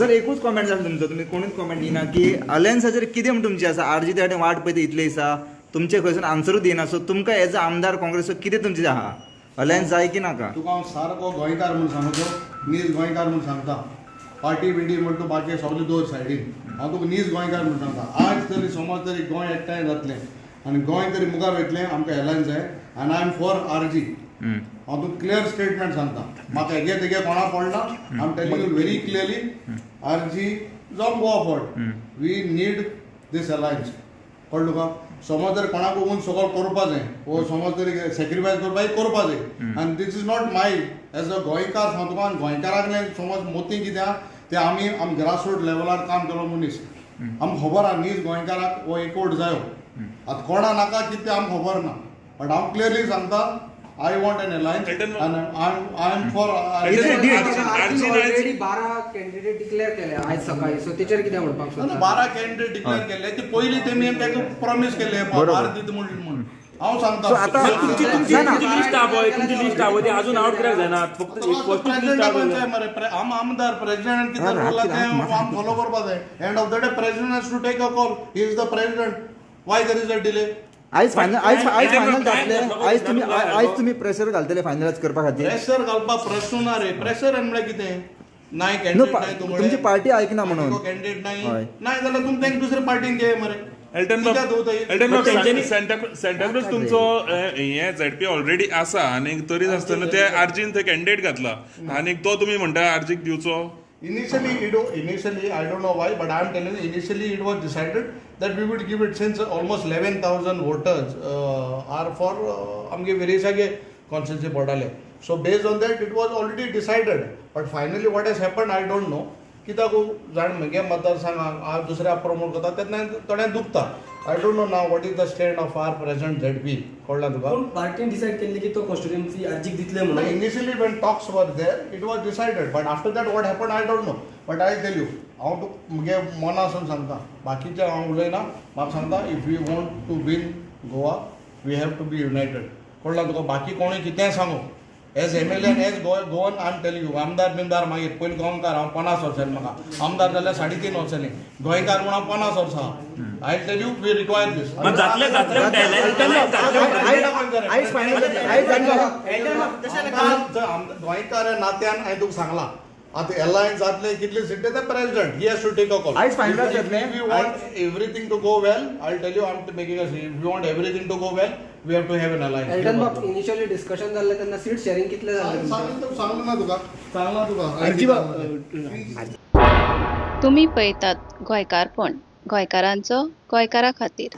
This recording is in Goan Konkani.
सर, एकूच कॉमेंट जालो तुमचो. तुमी कोणूच कॉमेंट दिना की अलायन्साचेर कितें म्हण तुमचें आसा. आरजी त्या वाट पळयता इतले दिसा, तुमचे खंयसून आन्सरूच दिना. सो तुमकां एज अ आमदार काँग्रेस कितें तुमचें आहा, अलायन्स जाय की नाका? तुका हांव सारको गोंयकार म्हूण सांगतो, नीज गोंयकार म्हूण सांगता. पार्टी बिर्टी म्हण तूं बाकी सगळे दवर सायडीन. हांव तुका नीज गोंयकार म्हूण सांगता, आज तरी समज तरी गोंय एकठांय जातलें आनी गोंय तरी मुखार वयतलें, आमकां एलायन्स जाय आनी I am for RG. हांव तुका क्लियर स्टेटमेंट सांगता, म्हाका हेगे तेगे कोणा पडना. I am telling you very clearly, RG जावं Goa forward, we need this alliance. कळ्ळें तुका? समज जर कोणाक वचून सगळं करपा जाय वो समज तरी सॅक्रिफायस करपाक करपा जाय. आनी this is not my, as a गोंयकार सांगता तुका. आनी गोंयकाराक समज मोती कितें आहा ते आमी आम ग्रासरूट लेवलार काम केलो मनीस, आमकां खबर आहा नीज गोंयकाराक हो एकवट जायो. आतां कोणा नाका कितें तें आमकां खबर ना, बट हांव क्लियरली सांगता, I want an alliance आनी I am for. Already 12 candidate declare केले आयज सकाळी, सो तेचेर कितें म्हणपाक सोदता? 12 कॅन्डिडेट डिक्लेअर केल्ले ते पयलीं तेमी ताका प्रॉमीस केल्ले 12 दिता म्हूण हांव सांगता. So आतां तुमची तुमची ना, ना. तुमची लिस्ट आहा पळय, तुमची लिस्ट आहा पळय, ती अजून आउट कित्याक जायना? फक्त एक फर्स्ट लिस्ट प्रेसिडेंटा आहा. जाय मरे. आम आमदार, प्रेसिडेंट कितें हा, उरला रात- तें रात- आम फॉलो करपा जाय. End of the day, president has to take a call. He is the president. Why there is a delay? आयज फायनल, आयज आयज फायनल जातले? आयज तुमी आयज आयज तुमी प्रेशर घालतले फायनलाइज करपा खातीर? प्रेशर घालपाक प्रश्न ना रे. प्रेशर म्हणल्यार कितें? नाही न्हू, कॅन्डिडेट नाही तुमचे. तुमची पार्टी ऐकना म्हणून. कॅन्डिडेट नाही. हय. नाही जाल्यार तुमी तांकां दुसऱ्या पार्टीन घे मरे. एल्टन कित्याक बाब, दवरता? एल्टन बाब, तेंच्यांनी- सांताक्रूज तुमचो हे झेडपी ऑलरेडी आसा आनी तरी आसतना ते आरजीन थंय कॅन्डिडेट घातला आनी तो तुमी म्हणटा आरजीक दिवचो. Initially, I don't know why, but I am telling you, initially it was decided that we would give it since almost 11,000 voters are for आमगे वेरेसागे constituency पडटाले. So based on that, it was already decided. But finally, what has happened, I don't know. कित्याक जाण म्हगे मतदारसंघाक हांव दुसऱ्या प्रमोट करता तेन्ना थोड्यांक दुखता. I don't know now what is the stand of our present ZP. कळ्ळें तुका? पूण पार्टीन डिसायड केल्ली की तो कॉन्स्टिट्युएन्सी आरजीक दितले म्हणून. Initially, when talks were there, it was decided. But after that, what happened, I don't know. But I tell you, हांव तुका म्हगे मनासून सांगता, बाकीचे हांव उलयना. म्हाका सांगता, if you want to win Goa, we have to be united. कळ्ळें तुका? बाकी कोणूय कितेंय सांगू, as MLA, as Goan, I am telling you, आमदार बिमदार मागीर, पयलीं गोंयकार हांव. 50 वर्सांनी म्हाका आमदार जाल्यार 3.5 वर्सांनी, गोंयकार म्हूण हांव 50 वर्सां. I tell you, we require this. मात जातले जातले म्हणटा, alliance जातले. आयज फायनल, आयज जातले? गोंयकार ह्या नात्यान हांवें तुका सांगलां. आतां एलायन्स जातले, कितले सिटी ते president, he has to take a call. आयज final जातलें? If you want everything to go well, I tell you, I am making a, if you want everything to go well, we have to have an alliance. Elton Bob, initially discussion जाल्लें तेन्ना सीट शेअरिंग कितलें जाल्लें तुमचें? सांगलें ना तुका, सांगलां तुका. आरजी बाब, तुमी पळयतात गोंयकारपण, गोंयकारांचो गोंयकारा खातीर.